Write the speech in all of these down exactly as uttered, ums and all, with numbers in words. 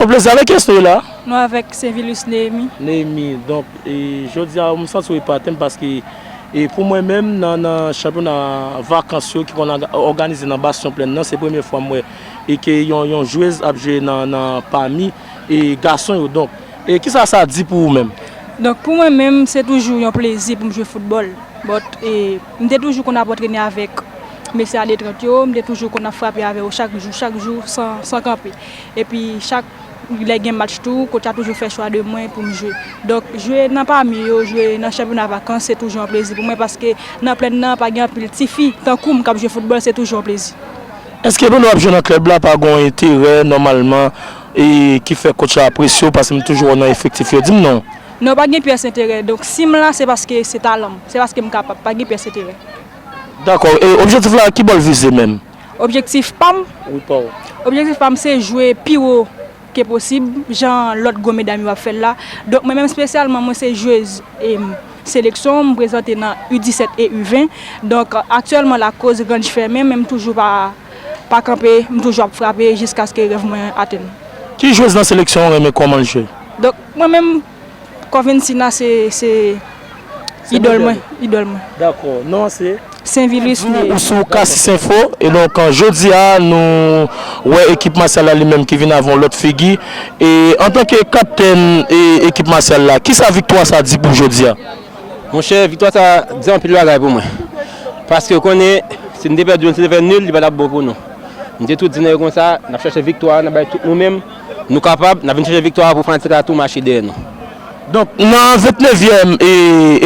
Yon plezi, avèk kiyès nou ye la? Nou avèk Saint Vilus Néhémie. Néhémie, donk, e, jodi a, m santi w epate m paske, e, pou mwen menm, nan, nan chanpyona vakans yo ki konn aga-, òganize nan Bastion Plaine nan, se premye fwa m wè e ke yon, yon jwez ap jwe nan, nan pami, e, gason yo. Donk, e, kisa sa di pou ou menm? Donk, pou mwen menm, se toujou yon plezi pou m jwe foutbòl. But, e, m te toujou konn ap antrene avèk mesye a de trant yo, m te toujou konn ap frape avè yo chak jou, chak jou, san, san kanpe. Epi, chak lè gen match tou, coach la toujou fè chwa de mwen pou m jwe. Donk, jwe nan pami yo, jwe nan chanpyona vakans, se toujou yon plezi pou mwen, paske nan plèn nan, pa gen anpil tifi tankou m k ap jwe foutbòl, se toujou yon plezi. Èske pandan w ap jwe nan klèb la, pa gen yon enterè, nòmalman, e ki fè coach la apresye w, paske m toujou wè w nan efektif yo? Di m non. Non, pa gen pyès enterè. Donk, si m la, se paske se talan m. Se paske m kapab. Pa gen pyès enterè. Dakò. E objektif la, ki bò l vize menm? Objektif pa m? Wi, pa w. Objektif pa m, se jwe pi wo ke posib, jan lòt gwo medam yo ap fè l la. Donk, mwen menm espesyalman, mwen se jwez, em, seleksyon, m prezante nan U disèt e U ven. Donk, aktyèlman, lakoz ranj fèmen, men m toujou pa, pa kanpe, m toujou ap frape jiskaske rèv mwen atenn. Ki jwez nan seleksyon w renmen kòman l jwe? Donk, mwen menm, Corvencina se, se idòl mwen, idòl mwen. Dakò. Non an se? Saint Vilus. Ou, ou sou Cassis Info, e donk, jodi a, nou wè ekip Masyal la li menm ki vin avè yon lòt figi. E antanke kaptèn, e, ekip Masyal la, kisa viktwa sa di pou jodi a? Monchè, viktwa sa di anpil bagay pou mwen. Paske w konnen, si n te pèdi, si n te fè nil, li pa t ap bon pou nou. M te tou di nèg yo konsa, n ap chèche viktwa a, n ap bay tout nou menm, nou kapab, n ap vin chèche viktwa a pou fanatik la tou mache dèyè nou. Donk, nan vennevye e,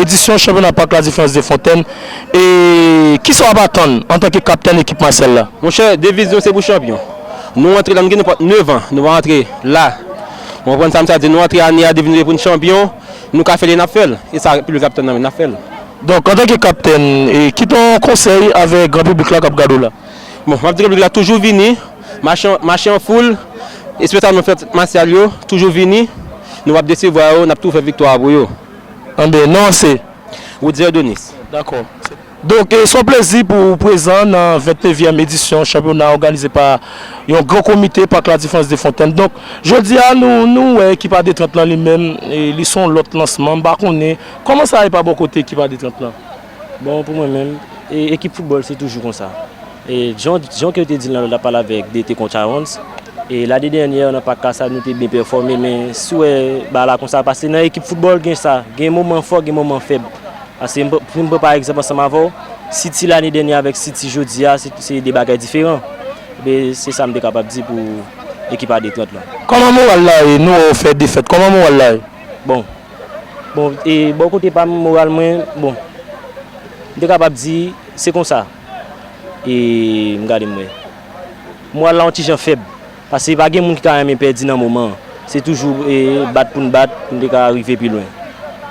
edisyon chanpyona Parc La Différence de Fontaine, e kisa w ap atann antanke kaptèn ekip Masyal la? Monchè, deviz nou se pou chanpyon. Nou antre la, nou gen nenpòt nèf an, nou pa antre la. Ou konprann sa m sa di? Nou antre ane a, deviz nou se pou n chanpyon, nou ka fè l e n ap fè l. E sa piblik ap tann nan men n ap fè l. Donk, antanke kaptèn, e, kite yon konsèy avèk gran piblik la k ap gade w la. Bon, m ap di piblik la toujou vini, mache, mache an foul, espesyalman fanatik Masyal yo, toujou vini, nou p ap desevwa yo, n ap tou fè viktwa a pou yo. Anben, non an se? Woudier Donis. Dakò. Donk, e, se yon plezi pou w prezan nan vennevye edisyon chanpyona òganize pa yon gran komite, Parc La Différence de Fontaine. Donk, jodi a, nou, nou wè ekip a de trant lan li menm, e, li se yon lòt lansman, m pa konnen kòman sa ye pa bò kote ekip a de trant lan? Bon, pou mwen menm, e, ekip foutbòl se toujou konsa. E jan, jan ke w te di l nan lòt la pale avèk D T Coach Arons, e lane dènyè nan Parc Cassard nou te byen pèfòme, men si w wè bagay la konsa, paske nan ekip foutbòl gen sa, gen moman fò, gen moman fèb. Paske m pran, si m pran pa egzanp ansanm avè w, City lane dènyè avèk City jodi a, se, se de bagay diferan. Men se sa m te kapab di pou ekip a de trant lan. Kòman moral la ye? Nou wè w fè defèt. Kòman moral la ye? Bon, bon, e bò kote pa m, moral mwen, bon, m te kapab di, se konsa. E m gade m wè. Moral la yon ti jan fèb. Paske pa gen moun ki ka renmen pèdi nan moman an. Se toujou, e, bat pou n bat, pou n te ka rive pi lwen.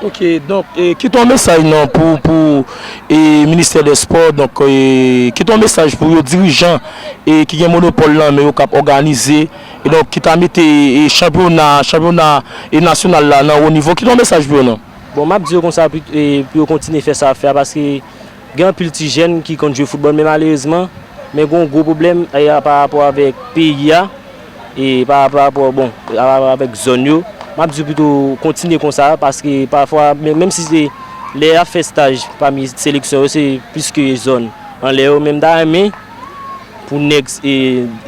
Ok, donk, e, kite yon mesaj non pou, pou, e, ministè dè spò, donk, e, kite yon mesaj pou yo dirijan, e, ki gen monopòl nan men yo k ap òganize, e donk ki ta mete, e, chanpyona, chanpyona, e, nasyonal la nan wo nivo, kite yon mesaj pou yo non. Bon, m ap di yo konsa pou, e, pou yo kontinye fè sa y ap fè a, paske gen anpil ti jèn ki konn jwe foutbòl, men malerezman, men gen yon gwo pwoblèm, e, pa rapò avèk peyi a, e pa, pa rapò, bon, a, avèk zòn yo. M ap di yo pito kontinye konsa, paske pafwa, men, menm si se lè y ap fè staj pami seleksyon yo, se plis ke zòn anlè yo, men m ta renmen pou nèg, e,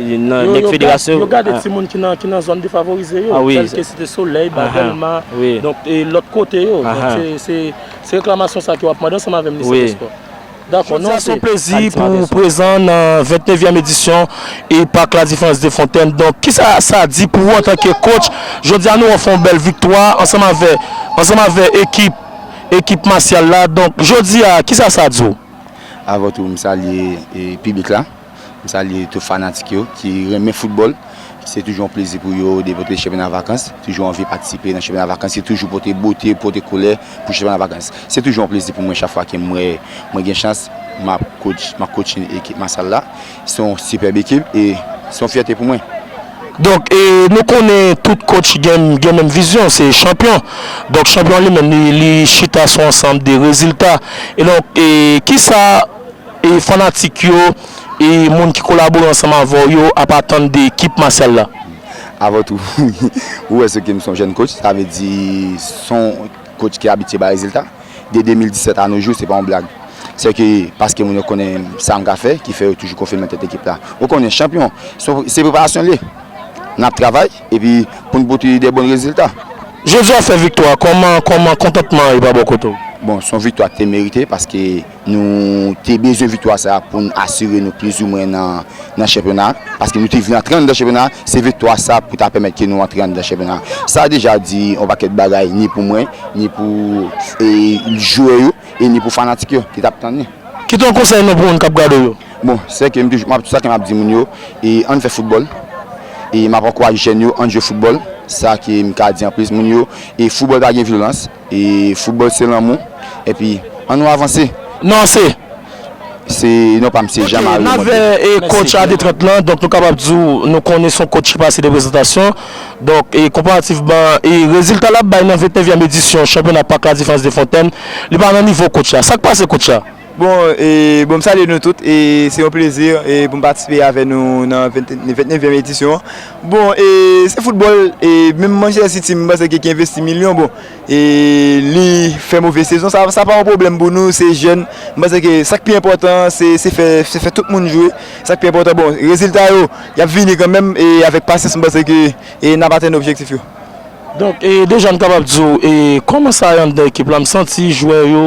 e, nan, yo, nèg yo gad-, federasyon yo gade a, timoun ki nan, ki nan zòn defavorize yo, a, wi, tèlke Site Solèy, Aha, Dèlma, wi, donk, e, lòt kote yo. Donk, aha, se, se, se reklamasyon sa ke w ap mande ansanm avè ministè, wi, dè spò. Dakò, jodi a non, se yon plezi pou w prezan nan vennevye edisyon e Parc La Différence de Fontaine. Donk, kisa sa di pou ou antanke coach? Jodi a nou wè w fè yon bèl viktwa ansanm avè, ansanm avè ekip, ekip Masyal la. Donk, jodi a, kisa sa di w? Avan tou, m salye, e, piblik la. M salye tout fanatik yo ki renmen foutbòl. Se toujou yon plezi pou yo de pote chanpyona vakans. Toujou anvi patisipe nan chanpyona vakans. Se toujou pote bote, pote koulè pou chanpyona vakans. Se toujou yon plezi pou mwen chak fwa ke m wè mwen gen chans, m ap coach, m ap coache ekip Masyal la. Se yon sipèb ekip e se yon fyète pou mwen. Donk, e, nou konnen tout coach gen, gen menm vizyon, se chanpyon. Donk, chanpyon li menm, li, li chita sou ansanm de rezilta. E donk, e, kisa, e, fanatik yo, e, moun ki kolabore ansanm avè w yo ap atann de ekip Masyal la? Avan tou, ou wè se ke m se yon jèn coach, sa vle di se yon coach ki abitye bay rezilta. De de mil disèt a nos jours, se pa yon blag. Se ke paske moun yo konnen sa m ka fè, ki fè yo toujou konfye nan tèt ekip la. Ou konnen, chanpyon, se se preparasyon l ye. N ap travay, epi pou n pote de bon rezilta. Jodi a fè viktwa, kòman, kòman kontantman e pa bò kote w? Bon, se yon viktwa ki te merite, paske nou te bezwen viktwa sa a pou n asire nou plizoumwen nan, nan chanpyona a. Paske nou te vle antre anndan chanpyona a, se viktwa sa a pou ta pèmèt ke nou antre anndan chanpyona a. Sa deja di yon pakèt bagay, ni pou mwen, ni pou, e, jwè yo, e ni pou fanatik yo ki t ap tann li. Kite yon konsèy non pou moun k ap gade w yo. Bon, se ke m toujou, m ap, sa ke m ap di moun yo, e ann fè foutbòl. E m ap ankouraje jèn yo, ann jwe foutbòl. Sa ke m ka di anplis moun yo, e foutbòl pa gen vyolans, e foutbòl se lanmou. Epi, ann nou avanse. Non, se. Se non pa m, se Jean Marie Mondel. N avè e coach A de trant lan, donk nou kapab di w, nou konnen se yon coach ki pase de prezantasyon. Donk, e konparativman, e rezilta l ap bay nan ventnevyèm edisyon chanpyona Pak La Défense de Fontaine, li pa nan nivo coach la. Sa k pase coach la? Bon, e, bon, m salye nou tout, e se yon plezi, e, pou m patisipe avè nou nan vent, ventnevyèm edisyon an. Bon, e, se foutbòl, e, menm Manchester City, m panse ke, ki envesti milyon, bon, e, li fè move sezon, sa, sa pa yon pwoblèm pou nou, se jèn, m panse ke sa k pi enpòtan, se, se fè, se fè tout moun jwe, sa k pi enpòtan, bon, rezilta yo, y ap vini kanmenm, e avèk pasyans, m panse ke, e, n ap atenn objektif yo. Donk, e, deja n kapab di w, e, kòman sa ye anndan ekip la? M santi jwè yo,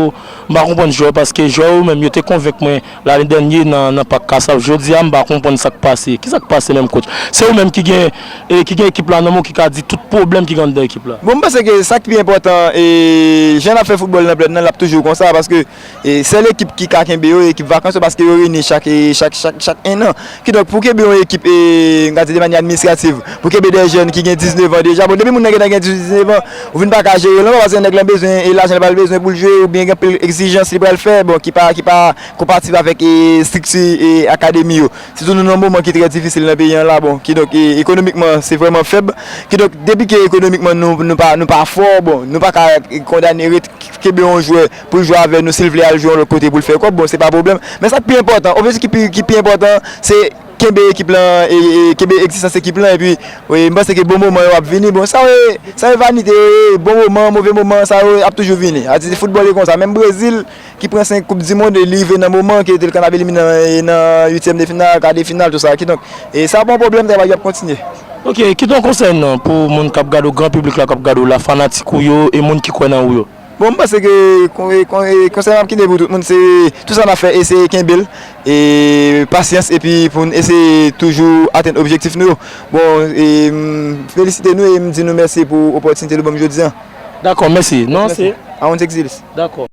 m pa konprann jwè yo, paske jwè yo menm, yo te konvenk mwen lane dènye nan, nan Pak Kasav. Jodi a, m pa konprann sa k pase. Kisa k pase menm, coach? Se ou menm ki gen, e, ki gen ekip la nan men w, ki ka di tout pwoblèm ki gen anndan ekip la. Bon, m panse ke sa k pi enpòtan, e, jan n ap fè foutbòl nan plèn nan, l ap toujou konsa, paske E sèl ekip ki ka kenbe yo, ekip vakans yo, paske yo reyini chak, e, chak, chak, chak ennan. Kidonk, pou kenbe yon ekip, e, n ka di de manyè administrativ, pou kenbe de jèn ki gen diznèf an deja, bon, depi moun nan gentan gen diznèf an, ou vin pa ka jere l ankò, paske nèg lan bezwen, e, lajan li pral bezwen pou l jwe, oubyen gen anpil egzijans li pral fè, bon, ki pa, ki pa konpatib avèk, e, estrikti, e, akademi yo. Sitou nou nan yon moman ki trè difisil nan peyi an la, bon, kidonk, e, ekonomikman, se vrèman fèb. Kidonk, depi ke ekonomikman nou, nou pa, nou pa fò, bon, nou pa ka, e, kondane ret kenbe yon jwè pou l jwe avè nou, si l vle al jwe yon lòt kote pou l fè kòb, bon, se pa pwoblèm. Men sa k pi enpòtan, objektif ki pi, ki pi enpòtan, se kenbe ekip lan, e, e, kenbe egzistans ekip lan, epi, e, m panse ke bon moman yo ap vini. Bon, sa yo, sa yo vanite yo ye, bon moman, move moman, sa yo ap toujou vini. Sa di foutbòl e konsa. Menm Brezil, ki pran senk Koup di Mond, e li rive nan moman ke te l konn ap elimine nan, e, nan uityèm de final, ka de final, tou sa. Kidonk, e sa pa yon pwoblèm, travay yo ap kontinye. Ok, kite yon konsèy non pou moun k ap gade w, gran piblik la k ap gade w la, fanatik ou yo, e moun ki kwè nan ou yo. Bon, m panse ke kon, e, kon, e, konsèy m ap kite pou tout moun, se tou sa n ap fè, eseye kenbe l, e pasyans, epi pou n eseye toujou atenn objektif nou yo. Bon, e, m felisite nou e m di nou mèsi pou opòtinite nou ban m jodi a. Dakò, mèsi. Non, se Aron's Exiles. Dakò.